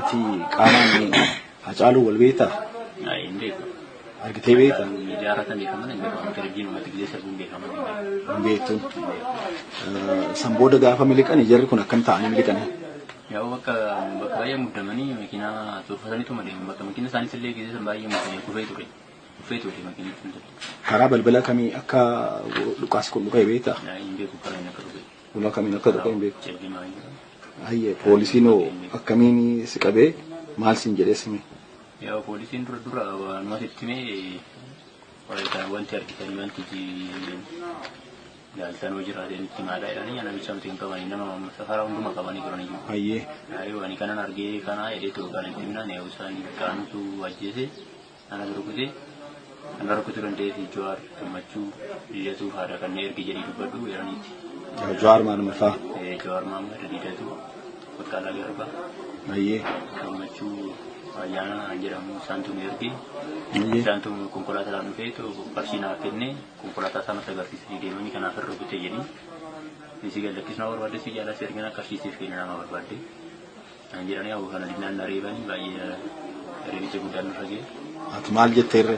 Ati qaamaan Hacaaluu wal beektaa? Hin beeku. Argitee beektaa? Miidiyaa irratti beekaman hin beeku. Televizyiinii uummata gisee sirbuun beekaman hin beeku. Hin beektu. San booda gaafa miliqani jarri kun akkam ta'anii miliqani? Yaa'u bakka bakka baay'ee muddamanii makiinaa turfataniituma deemu. Bakka makiina isaaniis illee gisee san baay'ee muddamee kufee ture. Kufee ture makiinni sun ture. Karaa balbala kamii akka dhukaas kun dhuka'e beektaa? Hin beeku karaa inni akka dhufe. Ulaa kamiin akka dhuka'e hin beeku. Cellimaa hin jiru. Hayyee, poolisiin hoo akkamiin si qabee, maal siin jedhee sime? Yaa'u poolisiin dura dura waanuma sitti himee, wanti argitanii wanti ilaaltan hoo jiraate nutti himaadha jedhanii, namicha nuti hin qabanii, nama safara hunduma qabanii turanii jiru. Hayyee. Yaa'u ani kanan argee kana jedhee turu kan itti himnaan, yaa'u isaan kaanutu ajjeese, ana rukute, ana rukutuu danda'ee fi Jawaar Gammachuu Lidatuu haadha kanneen ergi jedhii dubbadhu jedhaniiti. Jawaar maal mafaa? Jawaar Mahammad, Lidatuu, Baqqalaa Garbaa, Hayyee. Gammachuu Ayyaana kan jedhamu isaantu nu erge. Hayyee. Isaantu konkolaataadhaan dhufee qarshii naaf kenne, konkolaataa isaa natti agarsiisanii deemanii, kanaaf irra rukute jedhii. Isi gallakkisuu nama barbaadde si jaalaa si ergina, qarshii siif kenna nama barbaadde. Naan jedhanii, hawwa kana dinnaan na reebanii, baay'ee reebicha guddaan nurra ga'e. Ati maal jetteerre?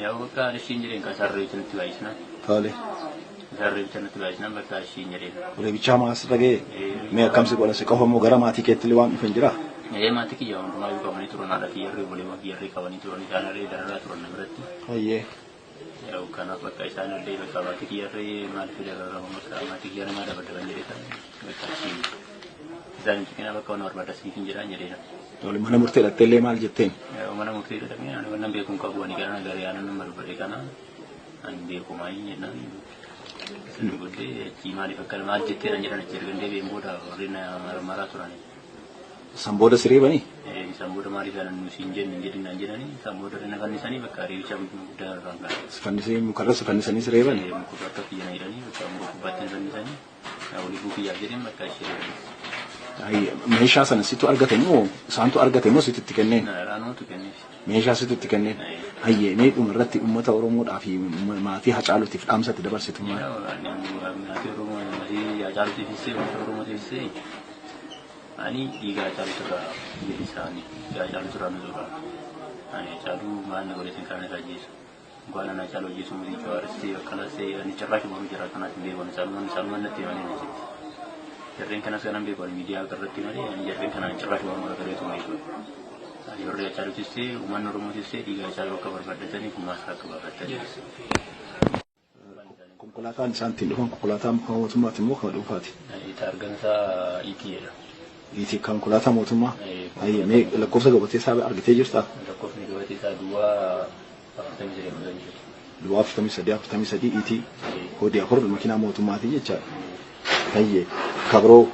Yaa'u bakka ishiin jedheen kan isaan reebicha natti baay'isnaan. Tole. Isaan reebicha natti baay'isnaan bakka ishiin jedheen. Reebichaa maal sirra ga'e? Mee akkam si godhan? Si qofa moo gara maatii keetti illee waan dhufan jira? Ee, maatii kiyya hundumaayyuu qabanii turan, haadha kiyyarree, obboleewwan kiyyarree qabanii turan, isaanirree dararaa turan na biratti. Hayyee. Yaa'u kanaaf bakka isaanillee bakka maatii kiyyarree maaliif dararamu, bakka maatii kiyyarree maal dabadaban jedhee kan bakka ishiin isaan hin ciqinaa, bakka waan barbaada siif hin jedhaan jedheera. Tole, mana murtee dhattee illee maal jetteen? Yaa'u mana murtee dhaqnee, ani wannan beeku hin qabu, ani kana garee aanan nama dubbate kana ani beeku maayii jennaan. Isin booddee achii maaliif akka maal jettee jedhan, achi erga deebi'een booda warreen maraa turani. San booda si reebanii? Isaan booda maaliif ana nu siin jenne jedhin naan jedhanii, isaan booda na fannisanii, bakka reebicha guddaa irraan gahan. Si fannisanii, mukarra si fannisanii si reebanii? Muka akka kiyya na jedhanii, bakka muka gubbaatti na fannisanii, walii kiyyaaf jedheen bakka ishee. Hayyee, meeshaa sana situ argate moo isaantu argate moo situ itti kenneen? Raanootu kenneef. Meeshaa situ itti kenneen? Hayyee, mee dhuma irratti uummata Oromoodhaa fi maatii Hacaaluutiif dhaamsa itti dabarsitu maal? Maatii Oromoo, maatii Hacaaluutiifis ta'e uummata Oromootiifis ta'e, ani dhiiga Hacaaluutu irraa bilisaani. Dhiiga Hacaaluutu irraa nuzuudha. Ani Hacaaluu maal na godheetiin kan irraa ajjeesu? Waan ana Hacaaluu ajjeesu miti, Jawaaris ta'e Baqqalaas ta'e, ani carraa mormii jira kanaas hin beeku. Isaanumaan natti himanii na jetti. Jarreen kanas kanan beeku ani miidiyaa irratti malee, ani jarreen kanaan carraa mormii gargareetu jechuudha. Ani warri Hacaaluutis ta'e uummanni Oromootis ta'e dhiiga Hacaaluu akka barbaaddatanii gumaa isaa akka baafatanii. Konkolaataan isaan ittiin dhufan konkolaataa mootummaati moo kan dhuunfaati? Taargaan isaa ET jedha. Itti konkolaataa mootummaa? Hayyee, mee lakkoofsa gabatee isaa argitee jirtaa? Lakkoofni gabatee isaa duwwaa 43 43. Duwwaa 43 43 ET koodii 4, makiinaa mootummaati jechaadha. Hayyee, kabroo